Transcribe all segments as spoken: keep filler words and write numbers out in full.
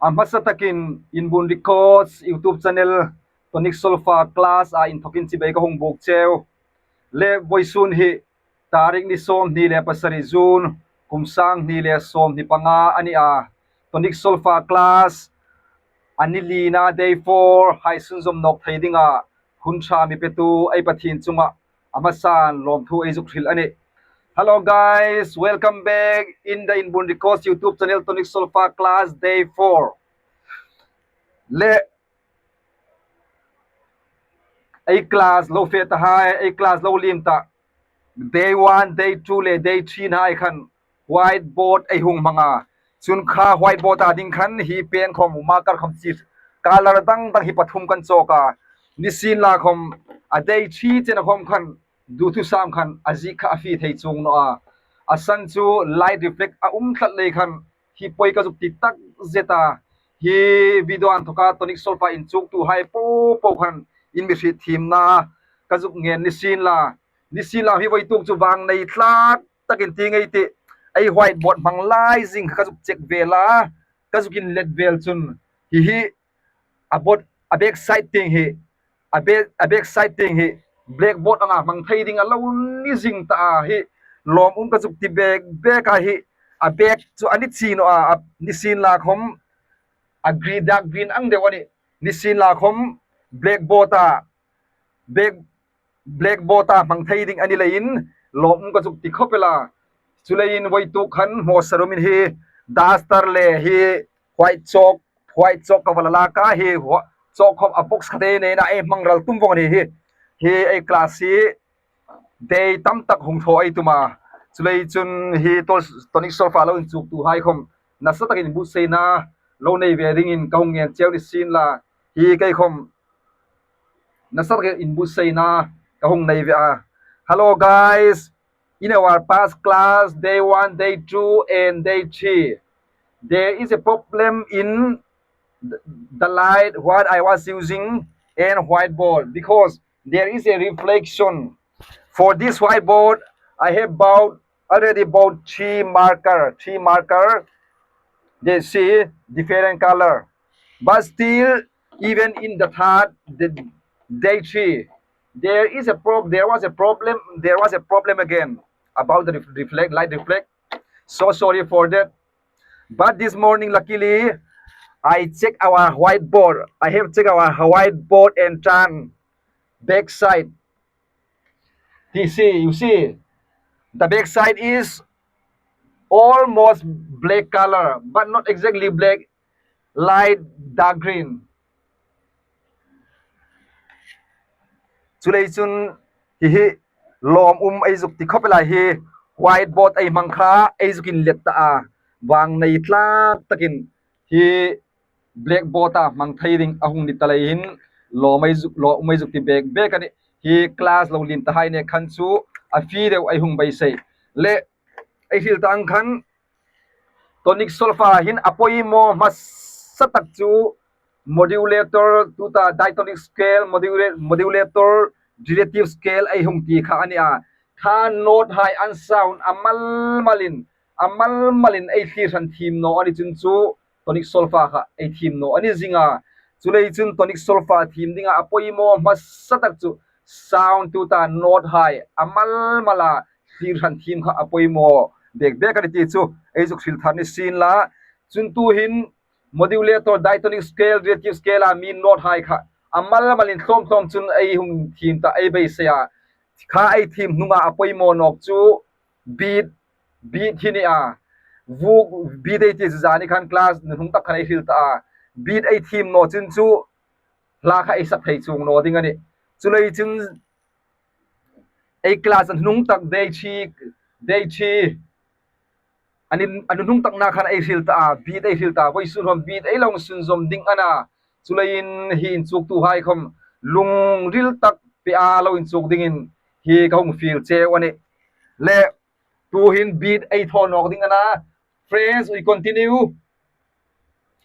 A hmasa takin Inbun Records YouTube channel Tonic Solfa class-a inthokin chibai ka hung buk cheu. Le vawisun hi tarik ni sawmhni le pasari June, kum sanghni le sawmhni panga a ni a. Tonic Solfa class a ni lina, day four, hai sunzawm nawk thei dinga hun ṭha mi petu ei Pathien chunga a hmasan lawmthu ei zuk hril a nih. Hello guys, welcome back in the Inbun Records YouTube channel, Tonic Solfa class day four. Le ei class lo fe ta hai, ei class lo liem ta, day one, day two le day three hai khan whiteboard ei hung hmang a. Chun kha whiteboard-a ding khan hi pen khawm, marker khawm chi, color dang dang hi pathum kan chawk a. Nisienla khawm a day three chena khawm khan duthusam khan a ziek kha a fie thei chuong naw a. A san chu light reflect a um tlat lei khan hi poi ka zuk ti tak zet a. Hi video inthoka Tonic Solfa inchuktuhai popo khan in mi hriet thiemna ka zuk ngen nisienla. Nisienla hi vawituk chu vang nei tlak takin ti ngei ti, ei whiteboard hmang lai zing kha ka zuk check vel a, ka zuk inlet vel chun hi hi a board, a back side tieng hi, a back, a back side tieng hi blackboard anga hmang thei ding a lo ni zing ta a hi, lawm um ka zuk ti bek bek a hi. A back chu a ni chi naw a, a nisienla khawm a green, dark green ang deu a nih. Nisienla khawm blackboard-a, black, blackboard-a hmang thei ding a ni leiin lawm um ka zuk ti khawp el a. Chuleiin vawituk khan hmawsa rumin hi duster le hi white chalk, white chalk ka va la lak a, hi hua-, chalk khawm a box khat ei neina ei hmang ral tum vong a ni hi. Hi ei class hi day tam tak hung thaw ei tum a. Chuleiin chun hi to-, Tonic Solfa lo inchuktuhai khawm nasa takin inbuotsaina lo nei ve dingin ka hung ngen cheu nisienla. Hi kei khawm nasa takin inbuotsaina ka hung nei ve a. Hello guys, in our past class, day one, day two and day three, there is a problem in th-, the light what I was using and whiteboard, because there is a reflection. For this whiteboard, I have bought, already bought three marker, three marker. They see different color. But still, even in the third, the day three, there is a prob-, there was a problem, there was a problem again about the ref-, reflect, light reflect. So sorry for that. But this morning, luckily, I check our whiteboard. I have checked our whiteboard and turn back side. You see, you see, the back side is almost black color, but not exactly black, light dark green. Chuleiin chun hi hi lawm um ei zuk ti khawp el a hi, whiteboard ei hmang kha ei zuk inlet ta a, vang nei tlak takin hi blackboard-a hmang thei ding a hung ni ta leiin lawm ei zuk, lawm um ei zuk ti bek bek a nih. Hi class lo lien tahai nek khan chu a fie deu ei hung beisei. Le ei hril ta ang khan Tonic Solfa hin a poimaw hmasa tak chu modulator, tuta diatonic scale, modula-, modulator, relative scale ei hung ti kha a ni a. Kha note-hai an sound a mal malin, a mal malin ei thlir hran thiem naw a ni chun chu Tonic Solfa kha ei thiem naw a ni zing a. Chuleiin chun Tonic Solfa thiem dinga a poimaw hmasa tak chu sound, tuta note-hai a mal mala thlir hran thiem kha a poimaw bek bek a ni ti chu ei zuk hril thar nisienla. Chun tuhin modulator, diatonic scale, relative scale-a mi note-hai kha a mal malin tlawm tlawm chun ei hung thiem ta, ei beisei a. Kha ei thiem hnunga a poimaw nawk chu beat, beat hi ni a. Vuk beat ei ti chu zani khan class hnuhnung tak khan ei hril ta a. Beat ei thiem naw chun chu hla kha ei sak thei chuong naw ding a nih. Chuleiin chun ei class a hnuhnung tak day three, day three, a ni, a hnuhnung takna khan ei hril ta a, beat ei hril ta, vawisun khawm beat ei lo sunzawm ding a na. Chuleiin hi inchuktuhai khawm lungril tak pea lo inchuk dingin hi ka hung fiel cheu a nih. Le tuhin beat ei thaw nawk ding a na. Friends, we continue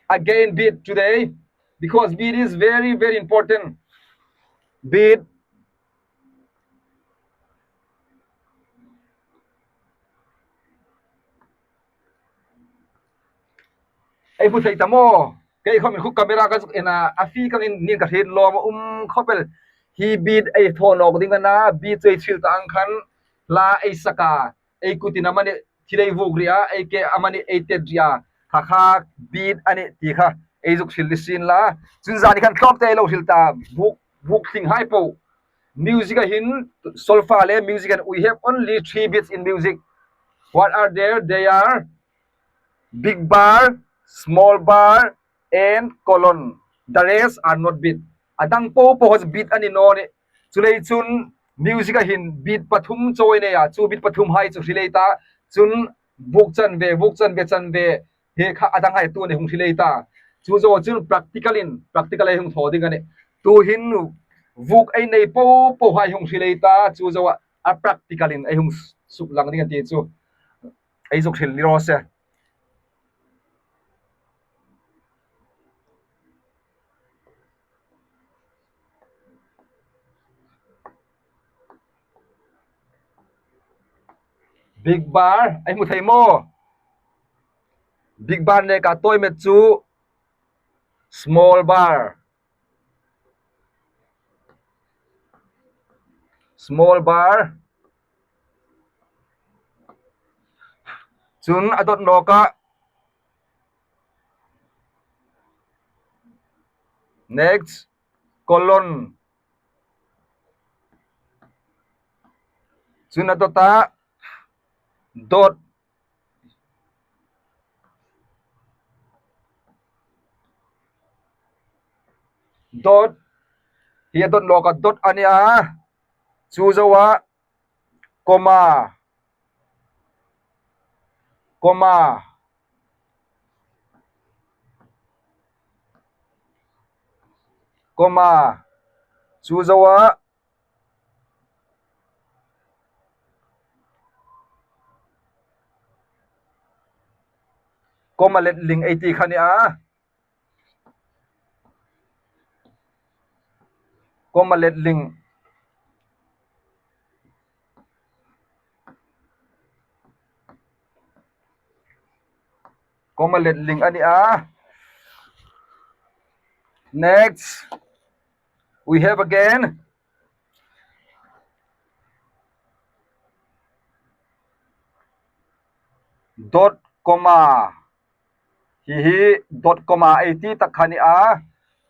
again beat today, because beat is very, very important. Beat. Ei hmu thei ta maw? Kei khawmin khu camera ka zuk en a, a fik angin ning ka hriet lawm a um khawp el. Hi beat ei thaw nawk ding a na, beat chu ei hril ta ang khan, hla ei sak a, ei kutin amanih thil ei vuok ri a, ei ke amanih ei tet ri a, kha kha beat a nih ti kha ei zuk hril ni sien la. Chun zani khan tlawmte ei lo hril ta, vuk, vuk tling hai po. Music-a hin, solfa le music-a hin, we have only three beats in music. What are there? They are big bar, small bar, and colon. The rest are not beat. A dang po po chu beat a ni naw nih. Chuleiin chun music-a hin beat pathum chau ei nei a, chu beat pathum hai chu hril ei ta. Chun vuk chanve, vuk chanve, chanve, hi kha a dang hai tu ni hung hril ei ta. Chu zo chun practical-in, practical ei hung thaw ding a nih. Tuhin vuk ei nei po po hai hung hril ei ta, chu zo a, a practical-in ei hung suk lang ding a ti chu. Ei zuk hril ni raw se. Big bar, ei hmu thei maw? Big bar neka tawi met chu small bar. Small bar. Chun a dot nawk a. Next, colon. Chun a dot a, dot. Dot. Hi a dot nawk a, dot a ni a. Chu zo a, comma. Comma. Comma. Chu zo a, comma let ling ei ti kha ni a. Comma let ling. Comma let ling a ni a. Next, we have again dot comma. Hi hi dot comma ei ti tak kha ni a.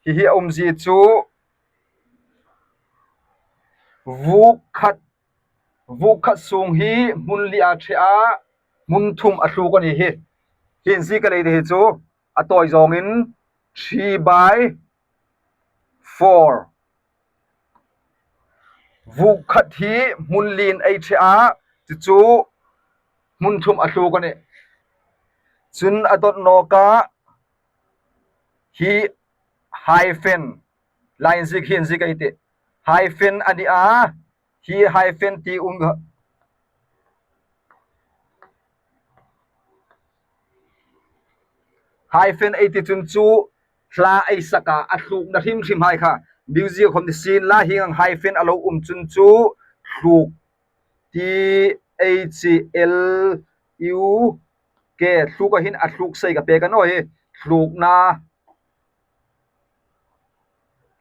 Hi hi a umzie chu vuk khat, vuk khat sung hi hmun li a ṭhe a, hmun thum a thluk a ni hi. Hi inzie ka lei te hi chu a tawi zawngin three by four. Vuk khat hi hmun liin ei ṭhe a, chu chu hmun thum a thluk a nih. Chun a dot nawk a, hi hyphen, lai inzie, hi inzie ka ti. Hyphen a ni a, hi hyphen ti um. Hyphen ei ti chun chu hla ei sak a, a thlukna hrim hrim hai kha. Music khom ni sien la, hieng ang hyphen a lo um chun chu thluk, T H L U K, thluk a hin a thluk sei ka pek a naw hi. Thlukna.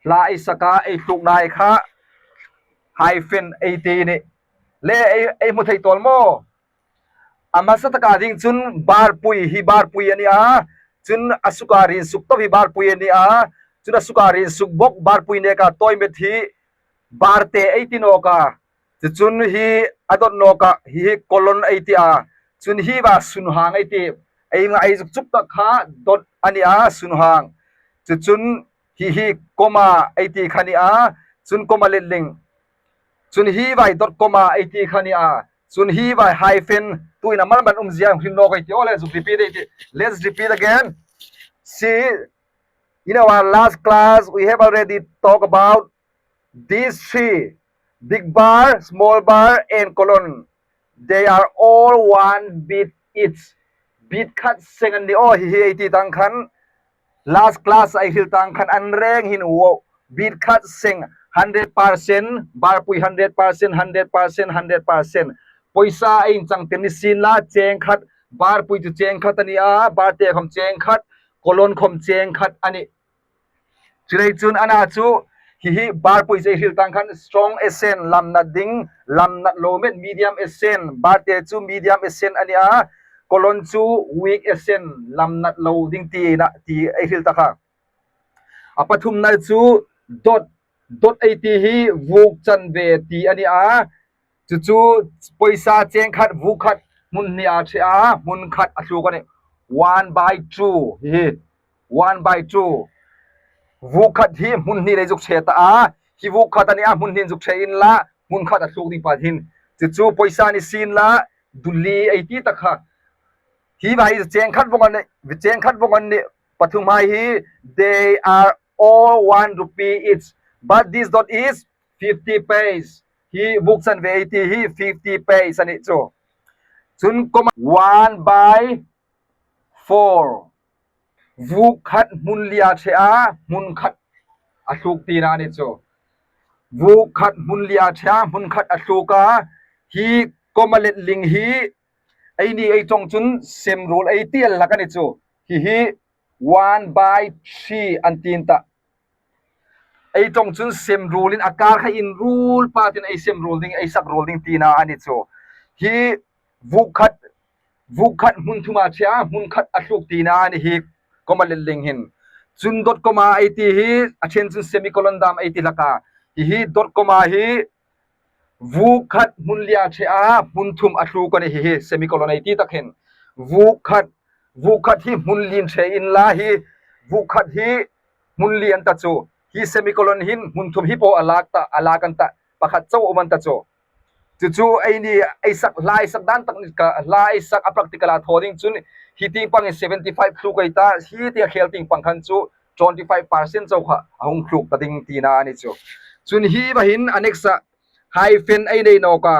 Hla ei sak a, ei thlukna ei kha hyphen ei ti a nih. Le ei, ei hmu thei tawl maw? A hmasa taka ding chun barpui, hi barpui a ni a. Chun a suka rin suk tawp hi barpui a ni a. Chun a suka rin suk bawk barpui neka tawi met hi bar te ei ti nawk a. Chu chun hi a dot nawk a, hi hi colon ei ti a. Chun hi va sunhang ei ti. Ei nga ei zuk chuk tak kha dot a ni a, sunhang. Chu chun hi hi comma ei ti kha ni a. Chun comma let ling. Chun hi vai dot comma ei ti kha ni a. Chun hi vai hyphen, tuin a mal man umzie hung hril nawk ei ti. Oh, let's repeat ei ti. Let's repeat again. See, in our last class, we have already talked about these three, big bar, small bar, and colon. They are all one beat each. Beat khat seng an ni aw hi hi ei ti tang khan. Last class ei hril tang khan an reng hin wo. Beat khat seng, hundred percent, barpui hundred percent, hundred percent, hundred percent. Poisa ei inchang tir ni sien la, cheng khat, barpui chu cheng khat a ni a, bar te khom cheng khat, colon khom cheng khat a nih. Chuleiin chun a na chu, hi hi bar pui ei hril tang khan strong accent, lamnat ding, lamnat lo met medium accent, bar te chu medium accent a ni a, colon chu weak accent, lamnat lo ding ti a na ti ei hril ta kha. A pathumna chu dot, dot ei ti hi vuk chanve ti a ni a. Chu chu poisa cheng khat, vuk khat hmun hni a ṭhe a, hmun khat a thluk a nih. One by two hi hi. One by two. Vuk khat hi hmun hni lei zuk ṭhe ta a. Hi vuk khat a ni a, hmun hni zuk ṭhe inla, hmun khat a thluk ding pa hin. Chu chu poisa ni sien la, duli ei ti ta kha. Hi va hi cheng khat vawng a nih, cheng khat vawng a nih. Pathum hai hi, they are all one rupee each. But this dot is fifty paise. Hi vuk chanve ei ti hi fifty paise a nih chu. Chun comma one by four. Vuk khat hmun li a ṭhe a, hmun khat a thluk tina a nih chu. Vuk khat hmun li a ṭhe a, hmun khat a thluk a. Hi comma let ling hi, eini ei ṭawng chun sem ruol ei ti el hlak a nih chu. Hi hi one by three an ti ta. Ei ṭawng chun sem ruolin a kar kha inruol patin ei sem ruol ding, ei sak ruol ding tina a nih chu. Hi vuk khat, vuk khat hmun thum a ṭhe a, hmun khat a thluk tina a nih hi comma let ling hin. Chun dot comma ei ti hi, a ṭhen chun semicolon dam ei ti hlak a. Hi hi dot comma hi vuk khat hmun li a ṭhe a, hmun thum a thluk a nih hi hi, semicolon ei ti tak hin. Vuk khat, vuk khat hi hmun li a ṭhe inla hi, vuk khat hi hmun li a ni ta chu. Hi semicolon hin hmun thum hi po a lak ta, a lak a ni ta, pakhat chau a um a ni ta chu. Chu chu eini ei sak, hla ei sak dan tak ni kha, hla ei sak a practical a thaw ding chun, hi tieng pangin seventy five thluk ei ta, hi tieng khel tieng pang khan chu twenty five percent chau kha a hung thluk ta ding tina a nih chu. Chun hi va hin a next a, hyphen ei nei nawk a,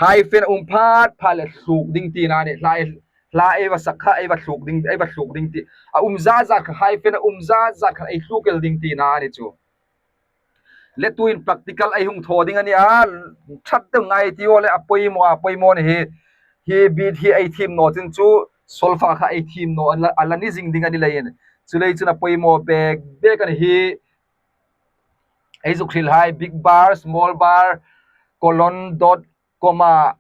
hyphen um phat phat le thluk ding tina a nih. Hla ei, hla ei va sak kha ei va thluk ding, ei va thluk ding ti. A um zat zat kha, hyphen a um zat zat kha ei thluk el ding tina a nih chu. Le tuin practical ei hung thaw ding a nih a, ṭhat deu ngai ti aw le, a poimaw, a poimaw ni hi. Hi beat hi ei thiem naw chun chu solfa kha ei thiem naw a la, a la ni zing ding a ni leiin. Chuleiin chun a poimaw bek bek a nih hi. Ei zuk hril hai, big bar, small bar, colon, dot, comma,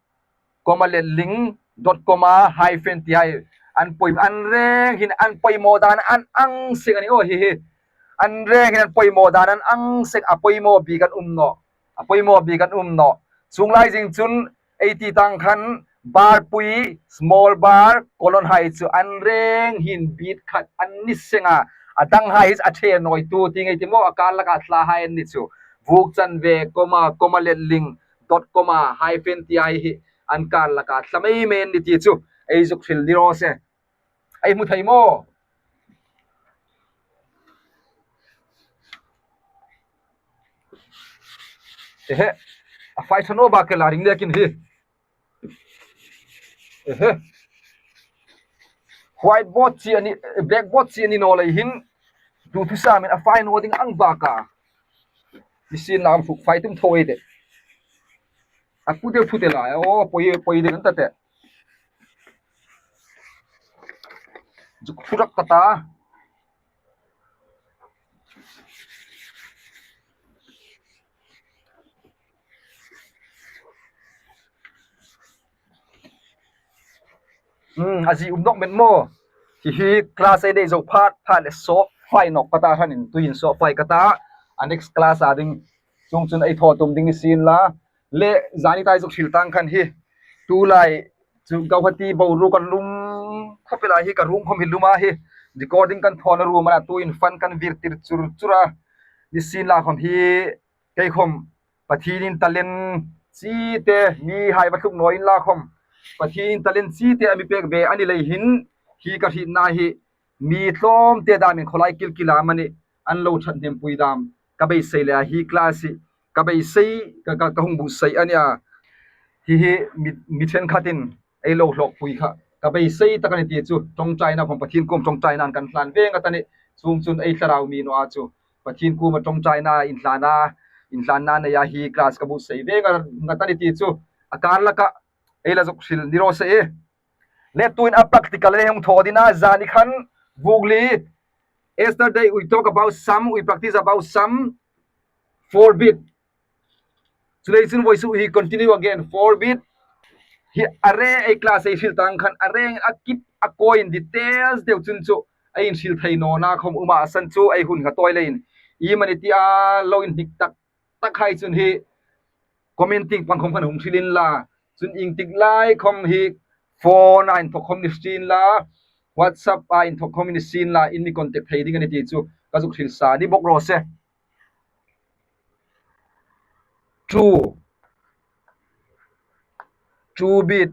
comma let ling, dot comma, hyphen ti hai. An poi, an reng hin an poimaw dan an ang seng a nih aw hi hi. An reng hin an poimaw dan an ang seng, a poimaw bik an um naw. A poimaw bik an um naw. Chuong lai zing chun ei ti tang khan bar pui, small bar, colon hai chu an reng hin beat khat an ni seng a. A dang hai hi a ṭhe naw ei tu ti ngei ti maw, a kar laka hla hai an ni chu. Vuk chanve, comma, comma let ling, dot comma, hyphen ti hai hi an kar laka hla mei mei an ni ti chu ei zuk hril ni raw se. Ei hmu thei maw? Ehe. A fai tha naw ba ke la ring le kin hi. Ehe. Whiteboard chi a ni, blackboard chi a ni naw lei hin, tu thu samin a fai naw ding ang bak a. Ni sien la am fuk fai tum thaw ei de. A pu de pu de la, o, poi, poi de kan ta te. Zuk thu rak ta ta. Hmm, a zi um nawk met maw. Hi hi class ei nei zo phat, phat le sawp fai nawk ka ta khan in, tuin sawp fai ka ta. A next class a ding, chuong chun ei thaw tum ding ni sien la. Le, zani ta ei zuk hril tang khan hi. Tu lai, chu Guwahati boruok kan lum khawp el a hi, ka ruong khom hi lum a hi. Recording kan thawn a ruom a na, tuin fan kan vir tir chur chur a. Ni sien la khom hi, kei khom Pathienin talent chi te, mi hai va thluk naw inla khom, Pathienin talent chi te a mi pek ve a ni lei hin, hi ka hrietna hi mi tlawmte damin khawlai kilkila amanih an lo ṭhat hnem pui dam ka beisei le a, hi class hi ka beisei, ka, ka, ka hung buotsai a nih a. Hi hi mi, mi ṭhenkhatin ei lo hlawkpui kha ka beisei tak a nih ti chu, ṭawngṭaina khom Pathien kuom ṭawngṭaina an kan hlan ve ngat a nih, chuong chun ei thlarau mi naw a chu Pathien kuoma ṭawngṭaina inhlana, inhlanna neia hi class ka buotsai ve ngat, ngat a nih ti chu, a kar laka ei la zuk hril ni raw se. Le tuin a practical ei hung thaw ding a, zani khan vuk li Yesterday we talk about sum, we practice about sum, four beat. Chuleiin vawisun hi continue again, four beat. Hi a reng ei class ei hril tah khan a reng a kip a kuoin details deu chun chu ei inhril thei nawna khawm um a, a san chu ei hun kha tawi leiin iemani tia lo inhnik tak tak hai chun hi comment tieng pang khawm khan hung hril inla, chun ieng tik lai khawm hi phone-a inthok khawm ni sien la, WhatsApp-a inthok khawm ni sien la, in mi contact thei ding a nih ti chu ka zuk hril sa ni bawk raw se. Two. Two beat.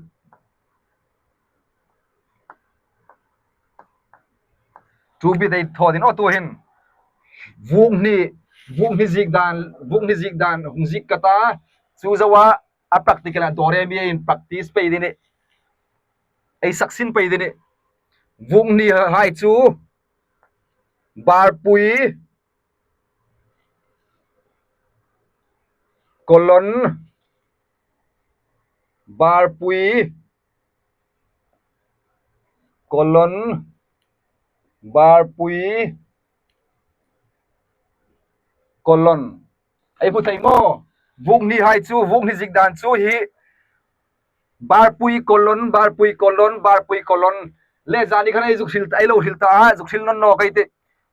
Two beat ei thaw ding a, tuhin vuk hni, vuk hni ziek dan, vuk hni ziek dan hung ziek ka ta, chu zoa a practical-a do re mi in practice pei ding a nih. Ei saksin pei ding a nih. Vuk hni hai chu barpui, colon, barpui, colon, barpui, colon. Ei hmu thei maw? Vuk hni hai chu, vuk hni ziek dan chu hi barpui colon, barpui colon, barpui colon. Le zani khan ei zuk hril, ei lo hril ta a, zuk hril nawn naw ka tih.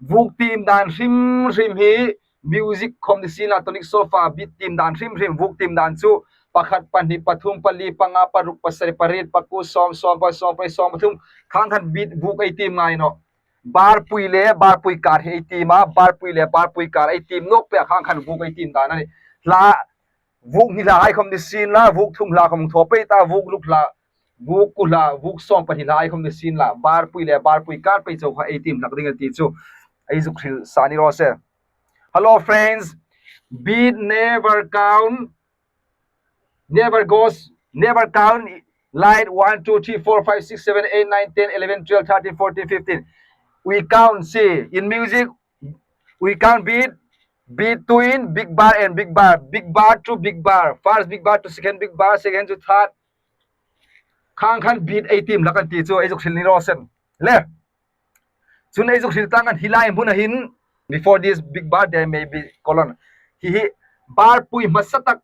Vuk tiem dan hrim hrim hi music khawm ni sien la, tonic solfa beat tiem dan hrim hrim, vuk tiem dan chu pakhat, pahni, pathum, pali, panga, paruk, pasari, pariet, pakuo, sawm, sawm pa, sawm pa, sawm pathum, khang khan beat vuk ei tiem ngai nawh. Barpui le barpui kar hi ei tiem a, barpui le barpui kar ei tiem nawk pei a, khang khan vuk ei tiem dan a nih. Hla, vuk hni hla hai khawm ni sien la, vuk thum hla khawm thaw pei ta, vuk ruk hla, vuk kuo hla, vuk sawm pahni hla hai khawm ni sien la, barpui le barpui kar pei chau kha ei tiem hlak ding a nih ti chu ei zuk hril sa ni raw se. Hello friends, beat never count, never goes, never count like one, two, three, four, five, six, seven, eight, nine, ten, eleven, twelve, thirteen, fourteen, fifteen. We count, see, in music, we count beat, beat two in, big bar and big bar, big bar to big bar, first big bar to second big bar, second to third. Khang khan beat ei tiem hlak a nih ti chu ei zuk hril ni raw se. Le. Chun ei zuk hril tah khan hi lai hmuna hin, before this big bar there may be colon. Hi hi barpui hmasa tak,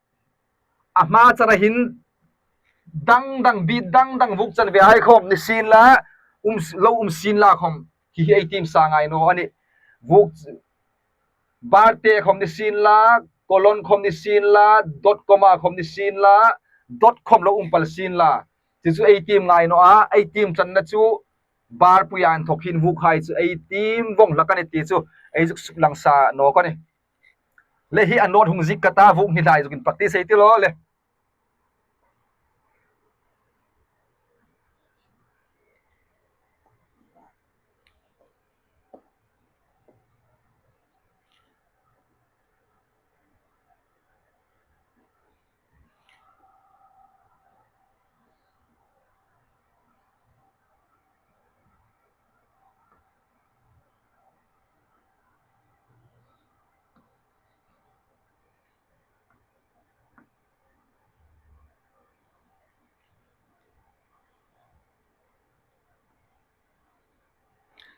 a hma chara hin dang dang, beat dang dang vuk chanve hai khawm ni sien la, um, lo um sien la khawm hi hi ei tiem sa ngai naw a nih. Vuk bar te khawm ni sien la, colon khawm ni sien la, dot comma khawm ni sien la, dot khawm lo um pal sien la, chu chu ei tiem ngai naw a, ei tiem channa chu barpui a inthok hin vuk hai chu ei tiem vawng hlak a nih ti chu ei zuk suklang sa nawk a nih. Le hi a note hung ziek ka ta, vuk hni hla hai zuk in practice ei ti law le.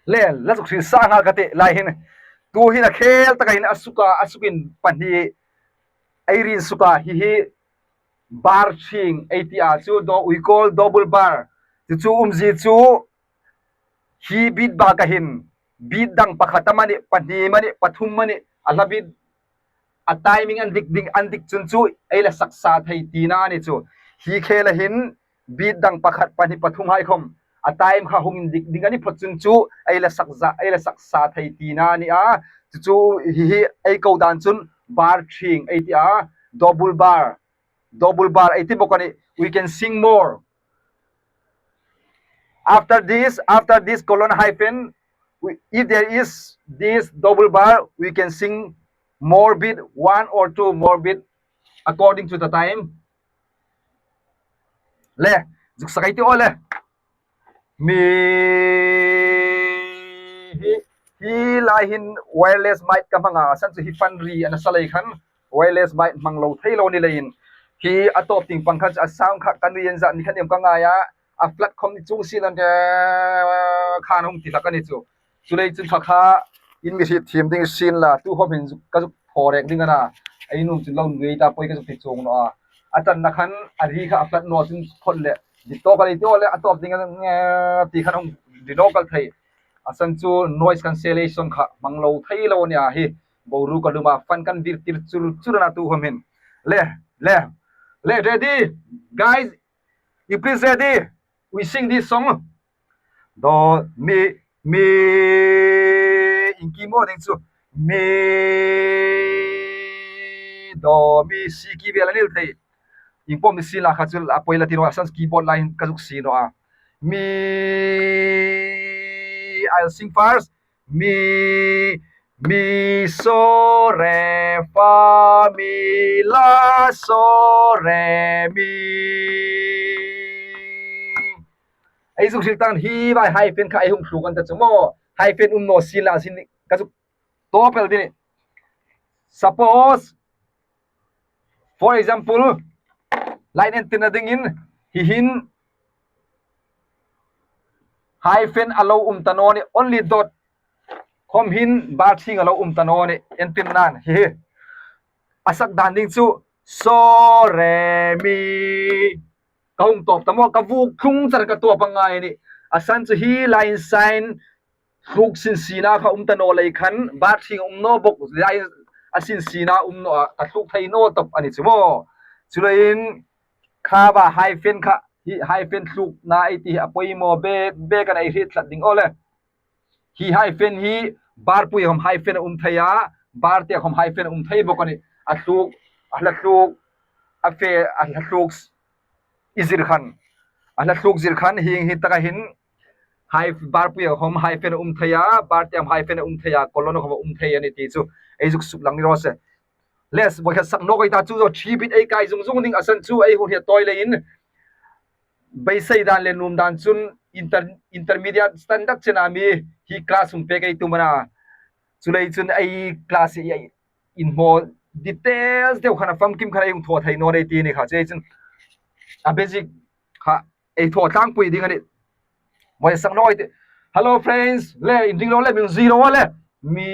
Le, la zuk hril sa nghal ka tih lai hin. Tu hin a khel taka hin a suka, a sukin pahni ei rin suka hi hi bar hring ei ti a chu, do, we call double bar. Chu chu umzie chu hi beat baka hin, beat dang pakhat amanih, pahni amanih, pathum amanih, a hla beat a timing an dik ding, an dik chun chu ei la sak sa thei tina a ni chu. Hi khela hin beat dang pakhat, pahni, pathum hai khawm a time kha hung indik ding a ni phawt chun chu ei la sak za, ei la sak sa thei tina a ni a. Chu chu hi hi ei ko dan chun bar hring ei ti a, double bar, double bar ei ti bawk a nih. We can sing more. After this, after this colon hyphen, we, if there is this double bar, we can sing more beat, one or two more beat, according to the time. Le, zuk sak ei ti aw le. Mi hi, hi lai hin wireless mic ka hmang a, san chu hi fan ri a na sa lei khan wireless mic hmang lo thei lo ni leiin. Hi a tawp tieng pang khan chu a sound kha ka nuiin zat ni khan em ka ngai a, a flat khawm ni chung si lan te khan hung ti hlak a ni chu. Chuleiin chun kha kha in mi hriet thiem ding sin la, tu khom hin ka zuk thaw rek ding a na. Ei nuom chun lo nuoi ta poi ka zuk ti chuong naw a. A channa khan a ri kha a flat naw chun phot le. Di tawk a lei ti aw le a tawp ding a nge ti khan hung di naw kal thei. A san chu noise cancellation kha hmang lo thei lo a nih a hi. Boruok a lum a fan kan vir tir chur chur a na tu khom hin. Le, le, le, ready? Guys, you please ready? We sing this song. Do, mi, mi, in key maw ding chu. Mi, do, mi, si key vel a nil thei. Ieng po mi si la kha chu a poi la ti naw a, san keyboard line ka zuk si naw a. Mi, I'll sing first. Mi, mi, so, re, fa, mi, la, so, re, mi. Ei zuk hril tan hi vai hyphen kha ei hung thluk an ta chu maw. Hyphen um naw si la sin ka zuk tawp el ding. Suppose, for example, line entirna dingin hi hin hyphen a lo um ta naw ni, only dot khom hin bar thing a lo um ta naw ni, entirnan hi hi. A sak dan ding chu so, re, mi. Ka hung tawp ta maw, ka vuk thlung char ka tawp a ngai a nih. A san chu hi line sign thluk sin sina kha um ta naw lei khan, bar thing um naw bawk, line a sin sina um naw a, ka thluk thei naw tawp a ni chu maw. Chuleiin kha va hyphen kha, hi hyphen thlukna ei ti hi a poimaw bek bek a na, ei hriet tlat ding aw le. Hi hyphen hi bar pui khom hyphen a um thei a, bar te khom hyphen a um thei bawk a nih. A thluk, a hla thluk, a fe, a hla thluk i zir khan. A hla thluk zir khan hi, hi taka hin hy-, bar pui khom hyphen a um thei a, bar te khom hyphen a um thei a, colon khom a um thei a ni ti chu ei zuk suk lang ni raw se. Les, vawi khat sak nawk ei ta chu zo, three beat ei kai zung zung ding a san chu ei hung hriet tawi leiin. Beisei dan le nuom dan chun inter-, intermediate standard chena mi hi class hung pek ei tum a na. Chuleiin chun ei class hi ei inhmaw details deu khan a famkim khan ei hung thaw thei naw nei ti ni kha. Chuleiin chun a basic kha ei thaw tlangpui ding a nih. Vawi sak nawk ei tih. Hello friends, le in ring lo le, min zui lo le. Mi.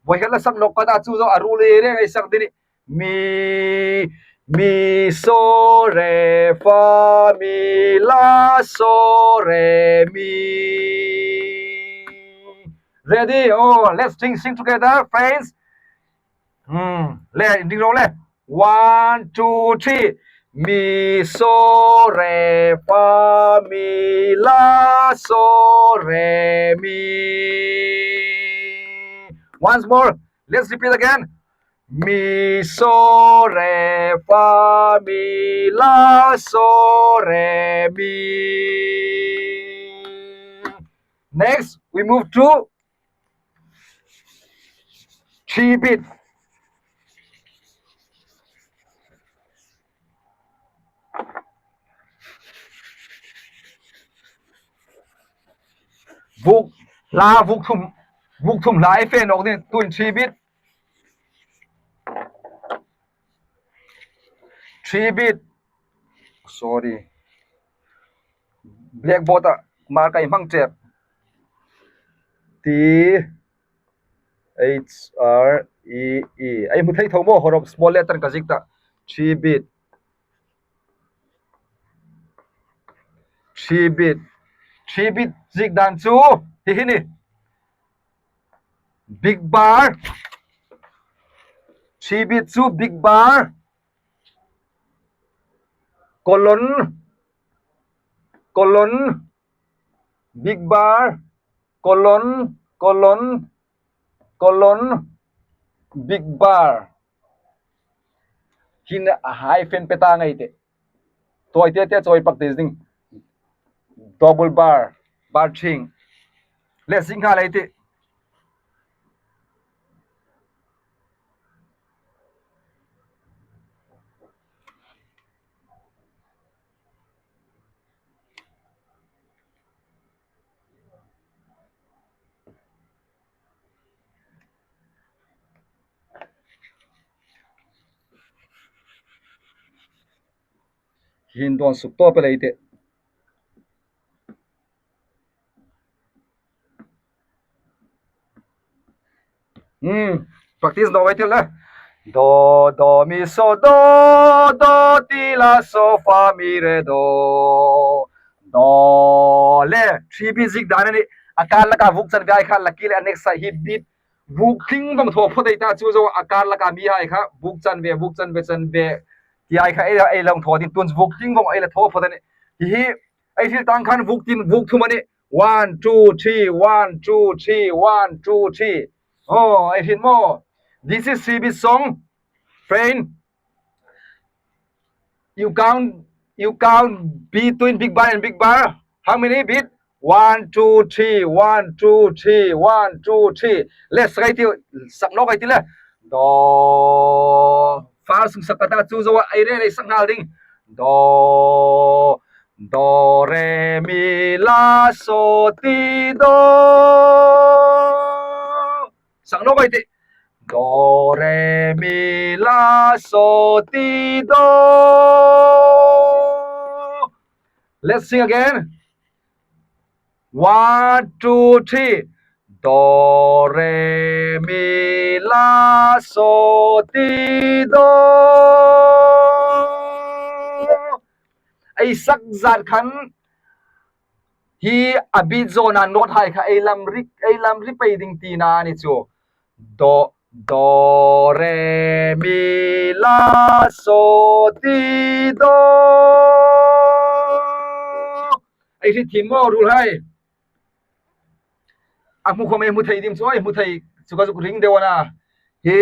Vawi khat la sak nawk ka ta chu zo a ru le reng ei sak ding a nih. Mi, mi, so, re, fa, mi, la, so, re, mi. Ready? Oh, let's sing, sing together, friends. Hmm, le, in ring lo le. One, two, three. Mi, so, re, fa, mi, la, so, re, mi. Once more. Let's repeat again. Mi, so, re, fa, mi, la, so, re, mi. Next, we move to three beat. Vuk, hla, vuk thum, vuk thum hla ei fe nawk ding, tuhin three beat. Three beat. Sorry. Blackboard-a mark ei hmang chep. T H R E E. Ei hmu thei tho maw, horop small letter ka ziek ta. Three beat. Three beat. Three beat ziek dan chu hi hi ni. Big bar. Three beat chu big bar. Colon. Colon. Big bar. Colon. Colon. Colon. Big bar. Hin a hyphen pe ta ngai te. Tawi te te chawi practice ding. Double bar, bar thing. Le sing kha lei ti. Hin dawn suk tawp el ei tih. Hmm. Practice naw ei ti le. Do, do, mi, so, do, do, ti, la, so, fa, mi, re, do. Do, le, three beat zik dan a nih. A kar laka vuk chanve hai kha, lucky le a next hai hi beat vuk tling vong thaw phawt ei ta chu zo, a kar laka mi hai kha, vuk chanve, vuk chanve, chanve. Ti hai kha, ei, ei lo thaw ding, tun vuk tling vong ei la thaw phawt a nih. Hi hi, ei hril tang khan vuk tin, vuk thum a nih. One, two, three, one, two, three, one, two, three. Oh, ei hril maw. This is three beat song. Friend, you count, you count between big bar and big bar. How many beat? One, two, three, one, two, three, one, two, three. Let's try to sak nawk ei ti le. Do. First sak ka ta chu zo a, ei re, ei sak nghal ding. Do, do, re, mi, la, so, ti, do. Sak nawk ei ti. Do, re, mi, la, so, ti, do. Let's sing again. One, two, three. Do, re, mi, la, so, ti, do. Ei sak zat khan hi a beat zawna note hai kha ei lam ri, ei lam ri pei ding tina a ni chu. Do, do, re, mi, la, so, ti, do. Ei hre thiem maw ruolhai. A hmu khawm ei hmu thei dim chu, ei hmu thei chu ka zuk ring deu a na. Hi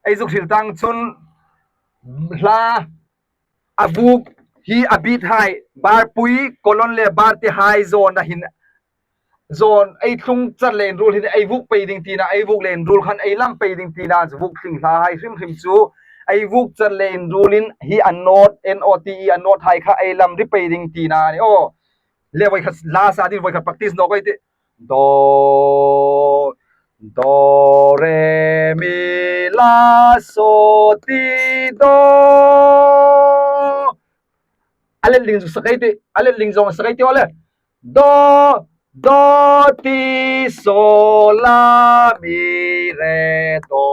ei zuk hril tang chun hla a vuk hi a beat hai, bar pui, colon le bar te hai zawna hin zawn ei tlung chat le inruol hin ei vuk pei ding tina, ei vuk le inruol khan ei lam pei ding tina, vuk tling hla hai hrim hrim chu ei vuk chat le inruolin hi a note, N O T E a note hai kha ei lam ri pei ding tina a ni aw. Le voi kha la sa ding voi kha practice nawk ei ti. Do, do, re, mi, la, so, ti, do. A let ling sak ei ti, a let ling zawng sak ei ti aw le. Do, do, ti, so, la, mi, re, do.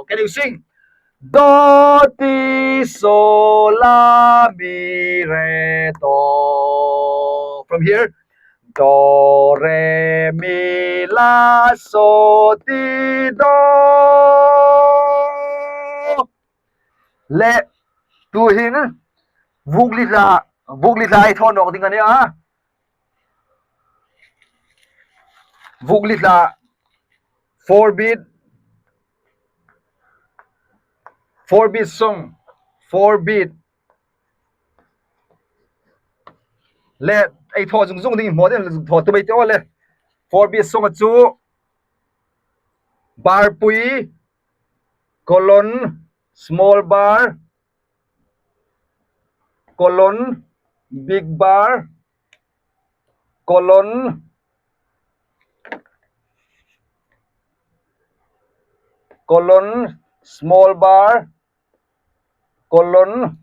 Can you sing? Do, ti, so, la, mi, re, do. From here. Do, re, mi, la, so, ti, do. Le, tuhin, vuk li hla, vuk li hla ei thaw nawk ding a nih a. Vuk li hla, four beat, four beat song, four beat. Le, ei thaw zung zung ding, modern thaw tu bai te aw le. Four beat song a chu, bar pui, colon, small bar, colon, big bar, colon, colon, small bar, colon,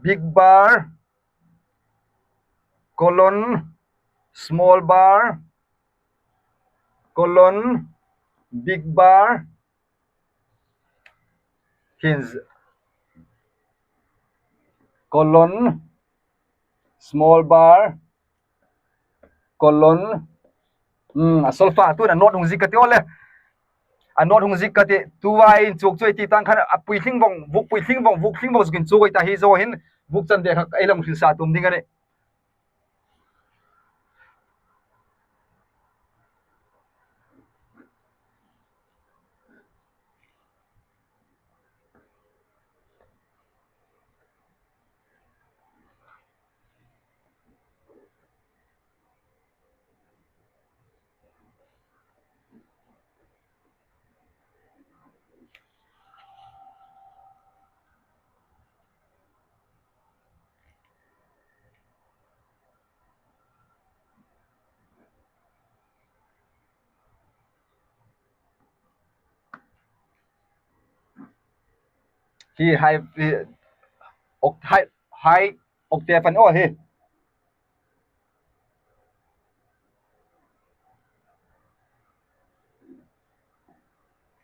big bar, colon, small bar, colon, big bar, hin, colon, small bar, colon, hmm, a solfa, tuhin a note hung ziek ka ti aw le. A note hung ziek ka ti, tu vai inchuk chu ei ti tang khan a pui tling vong, vuk pui tling vong, vuk tling vong zuk inchuk ei ta hi zo hin, vuk chanve kha ei lam hril sa tum ding a nih. Hi hai, hi, oc-, hai, hai octave an aw hi.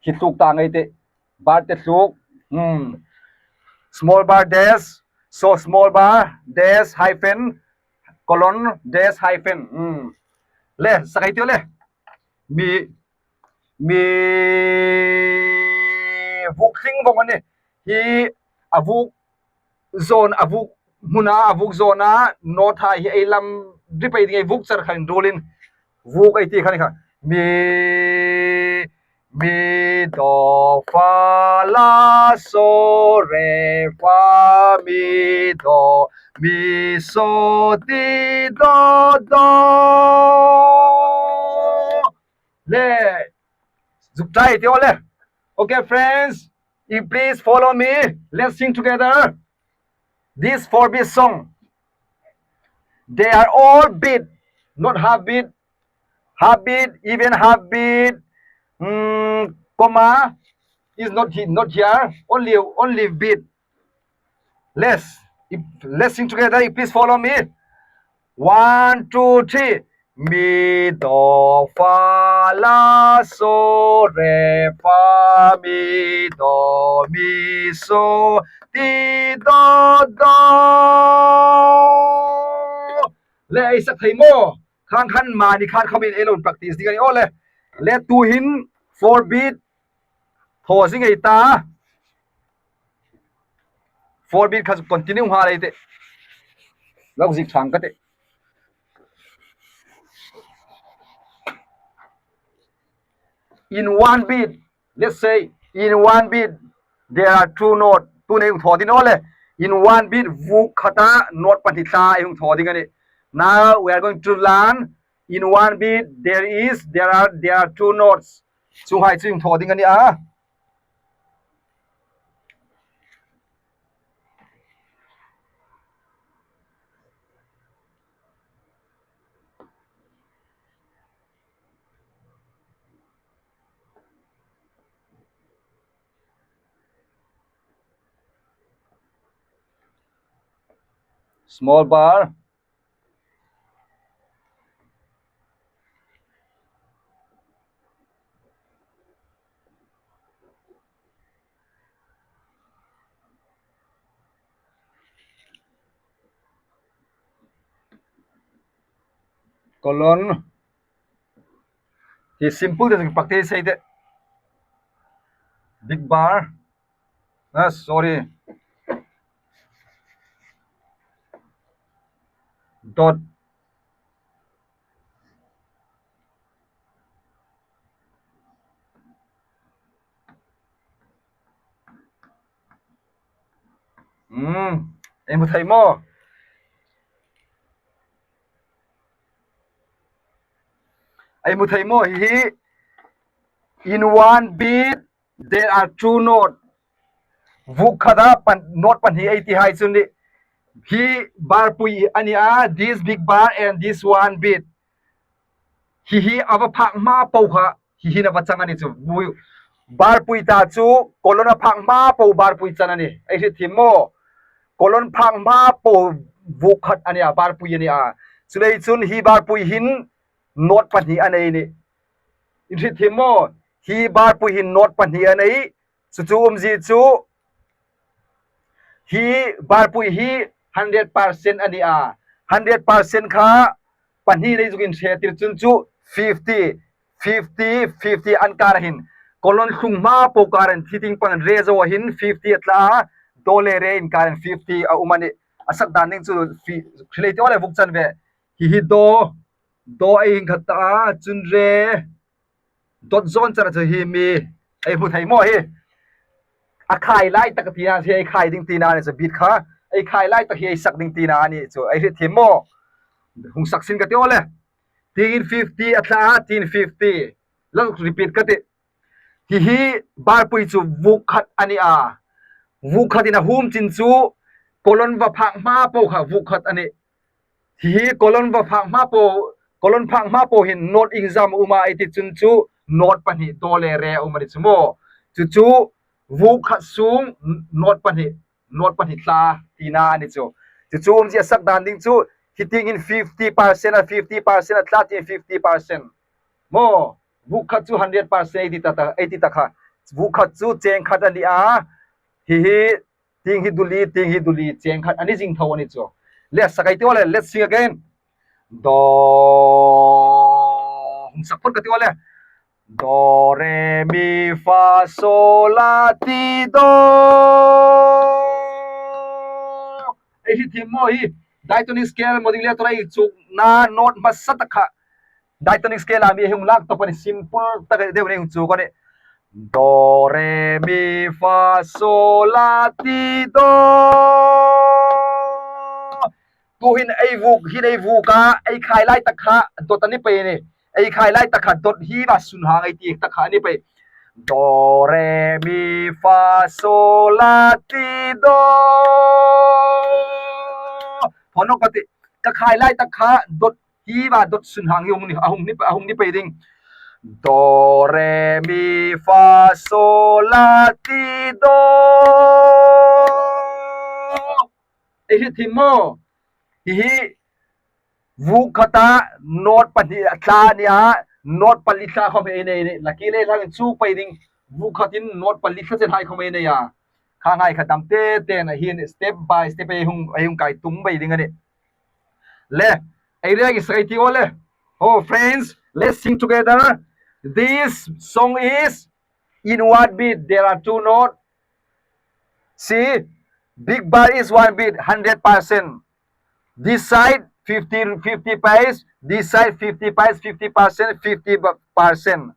Khi tluk ta ngai te. Bar te tluk. Hmm. Small bar dash. So small bar dash hyphen colon dash hyphen. Hmm. Le, sak ei tiu le. Mi, mi vuk tling vong a nih. Hi a vuk zawn, a vuk hmuna, a vuk zawna, note hai hi ei lam ri pei ding ei vuk char khan ruolin. Vuk ei ti khan kha. Mi, mi, do, fa, la, so, re, fa, mi, do, mi, so, ti, do, do. Le, zuk try ti ole. Okay, friends, you please follow me. Let's sing together this four beat song. They are all beat, not half beat. Half beat, even half beat, mm, comma is not he-, not here. Only, only beat. Let's, if, let's sing together. If, please follow me. One, two, three. Mi, do, fa, la, so, re, fa, mi, do, mi, so, ti, do, do. Le, ei sak thei maw? Khang khan mani khat khawmin ei lo practice ding a nih. Ole. Le, tuhin four beat thaw zing ei ta. Four beat kha continue nghal ei tih. Lo zik thang ka tih. In one beat, let's say, in one beat, there are two notes. Tu nei hung thaw ding a nih. In one beat, vuk khata note pahni tla ei hung thaw ding a nih. Now we are going to learn, in one beat, there is, there are, there are two notes. Chuonghai chu hung thaw ding a nih a. Small bar. Colon. Hi simple te practice ei tih. Big bar. Ah, sorry. Dot. Hmm. Ei hmu thei maw? Ei hmu thei maw? Hi hi. In one beat, there are two notes. Vuk khata pan, note pahni ei ti hai chu a nih. Hi barpui a nih a, this big bar and this one beat. Hi hi a va phak hma po kha, hi hi a va chang a ni chu. Bui, barpui ta chu colon a phak hma po barpui chang a nih. Ei hriet thiem maw? Colon phak hma po vuk khat a nih a, barpui a nih a. Chuleiin chun hi barpui hin note pahni a nei a nih. In hriet thiem maw? Hi barpui hin note pahni a nei. Chu chu umzie chu, hi barpui hi hundred percent a nih a. Hundred percent kha pahni nei zuk inhre tir chun chu fifty, fifty, fifty an kar a hin. Colon tlung hma po kar a hin, thi ting pan re zo a hin fifty a tla a, do le re inkar a hin fifty a um a nih. A sak dan ding chu fi-, hrilei te ole vuk chan ve. Hi hi do, do ei hing khat ta a, chun re, dot zawn chara chu hi mi, ei hmu thei maw hi? A khai lai tak tina, hi ei khai ding tina ni chu beat kha. Ei khai lai tak hi ei sak ding tina ni chu. Ei hriet thiem maw? Hung sak sin ka ti ole. Tiin fifty a tla a, tiin fifty. Lo repeat ka tih. Hi hi barpui chu vuk khat a nih a. Vuk khatin a hum chin chu colon va phak hma po kha vuk khat a nih. Hi hi colon va phak hma po, colon phak hma po hin note iengzam a um a ei ti chun chu note pahni do le re a um a ni chu maw. Chu chu vuk khat sung note pahni, note pahni tla tina a ni chu. Chu chu umzie a sak dan ding chu, hi tieng hin fifty percent a, fifty percent a tla tiin fifty percent. Maw, vuk khat chu hundred percent ei ti ta ta, ei ti ta kha. vuk khat chu cheng khat a ni a. Hi hi, tieng hi duli, tieng hi duli, cheng khat a ni zing tho a ni chu. Le, sak ei ti aw le, let's sing again. Do. Hung sak phawt ka ti aw le. Do, re, mi, fa, so, la, ti, do. Ei hriet thiem maw hi? Diatonic scale modulator ei chukna note hmasa tak kha. Diatonic scale a mi hung lak tawp a ni, simple tak deu nei hung chuk a nih. Do, re, mi, fa, so, la, ti, do. Tuhin ei vuk, hin ei vuk a, ei khai lai tak kha dot a ni pei ni. Ei khai lai tak kha dot hi va sun hang ei ti tak kha a ni pei. Do, re, mi, fa, so, la, ti, do. Phone ka ti, ka khai lai tak kha dot hi va dot sun hang hi hung ni, a hung ni, a hung ni pei ding. Do, re, mi, fa, so, la, ti, do. Ei hriet thiem maw? Hi hi vuk khata note pahni thla ni a, note pali thla khawm ei nei ni. Lucky le lang chu pei ding, vuk khatin note pali thla chen hai khawm ei nei a. Kha ngai kha dam te te na hin step by step ei hung, ei hung kai tum pei ding a nih. Le, ei reng i sak ei ti aw le. Oh, friends, let's sing together. This song is in one beat. There are two notes. See, big bar is one beat, hundred percent. This side, fifty, fifty pace. This side, fifty pace, fifty percent, fifty percent.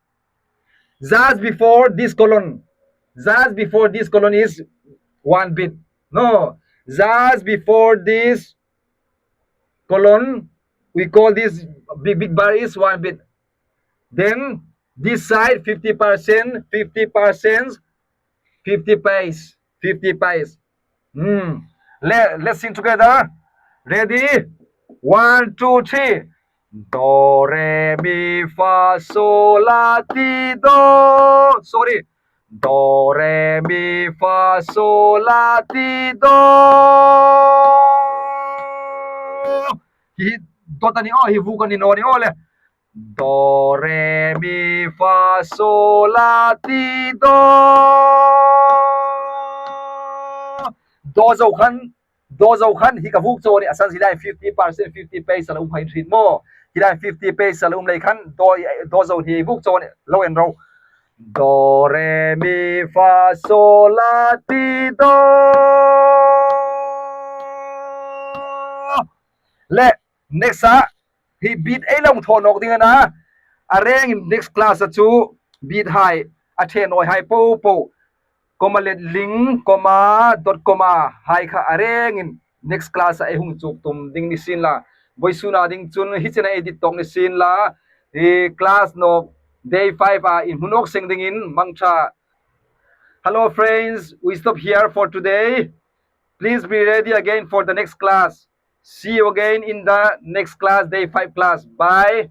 Just before this colon, just before this colon is one beat. No, just before this colon, we call this big, big bar is one beat. Then this side, fifty percent, fifty percent, fifty pace, fifty pace. Hmm. Let, let's sing together. Ready? One, two, three. Do, re, mi, fa, so, la, ti, do. Sorry. Do, re, mi, fa, so, la, ti, do. Hi dot a ni aw, hi vuk a ni naw ni aw le. Do, re, mi, fa, so, la, ti, do. Do zo khan, do zo khan hi ka vuk chau a nih, a san hi lai fifty percent, fifty pace a la um hai hriet maw. Hi lai fifty pace a la um lei khan do, do zo hi vuk chau a nih, lo en ro. Do, re, mi, fa, so, la, ti, do. Le, next a, hi beat ei lo thaw nawk ding a na. A rengin next class a chu beat hai, a ṭhe nawi hai po po, comma let ling, comma, dot comma hai kha a rengin next class a ei hung chuk tum ding ni sien la. Vawisuna ding chun hi chena ei dit tawk ni sien la. Hi class nawk day five a inhmu nawk seng dingin mangṭha. Hello friends, we stop here for today. Please be ready again for the next class. See you again in the next class, day five class. Bye.